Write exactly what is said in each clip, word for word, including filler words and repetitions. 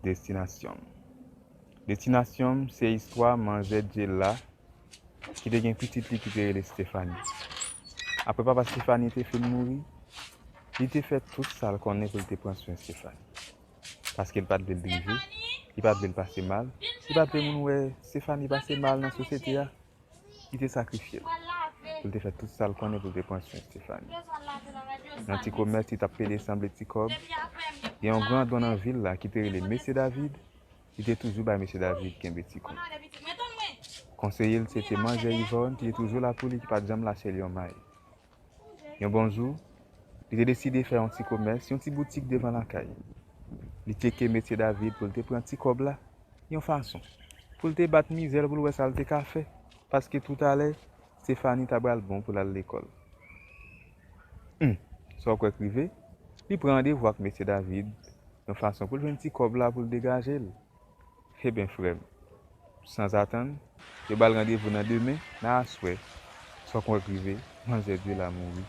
Destinasyon m. Destinasyon m se istwa manzè Djela ki te gen pitit li ki te rele Stephanie. Apre papa Stephanie te fin mouri, li te fè tout sa l konnen pou l te pran swen Stephanie. Paske l pa t vle l drive, li pa t vle l pase mal, li pa t vle moun wè Stephanie pase mal nan sosyete a. Li te sakrifye l pou l te fè tout sa l konnen pou l te pran swen Stephanie. Nan ti komès, li t ap pede sanble ti kòb. Gen yon grandon nan vil la ki te rele Mesye David, li te toujou bay Mesye David kenbe ti kòb. Konseye l se te manzè Yvonne ki te toujou la pou li, ki pa t janm lase l yon may. Yon bon jou, li te deside fè yon ti komès, yon ti boutik devan lakay. Li tcheke Mesye David pou l te pran ti kòb la, yon fason pou l te bat mizè l pou l wè sa l te ka fè, paske toutalè, Stephanie ta pral bon pou l al lekòl. Hum, sa w kwè k rive? Li pran randevou ak Mesye David, yon fason pou l jwenn ti kòb la pou l degaje l. Eben, frè m, sanzatann, yo ba l randevou nan demen, nan aswè, sa w kwè k rive? Manzè Djela mouri.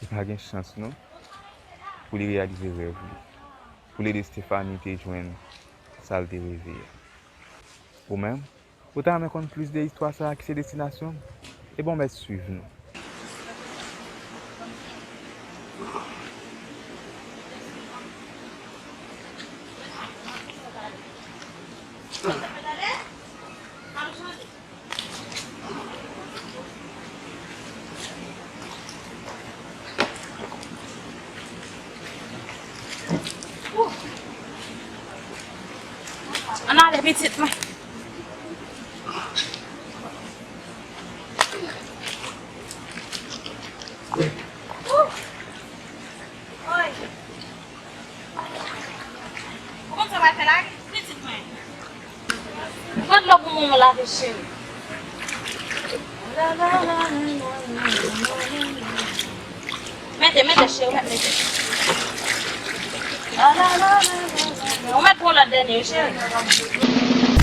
Li pa gen chans non pou li reyalize rèv li, pou l ede Stephanie te jwenn sa l te reve a. Ou menm, ou ta renmen konn plis de istwa sa a ki se destinasyon m? Ebyen, w mèt swiv nou. Ann ale, pitit mwen. Ou konn sa w pral fè la, pitit mwen? Pran dlo pou manman w lave, cheri. Mete, mete, cheri, ou mèt mete. Ou mèt pran lòt dènye, cheri.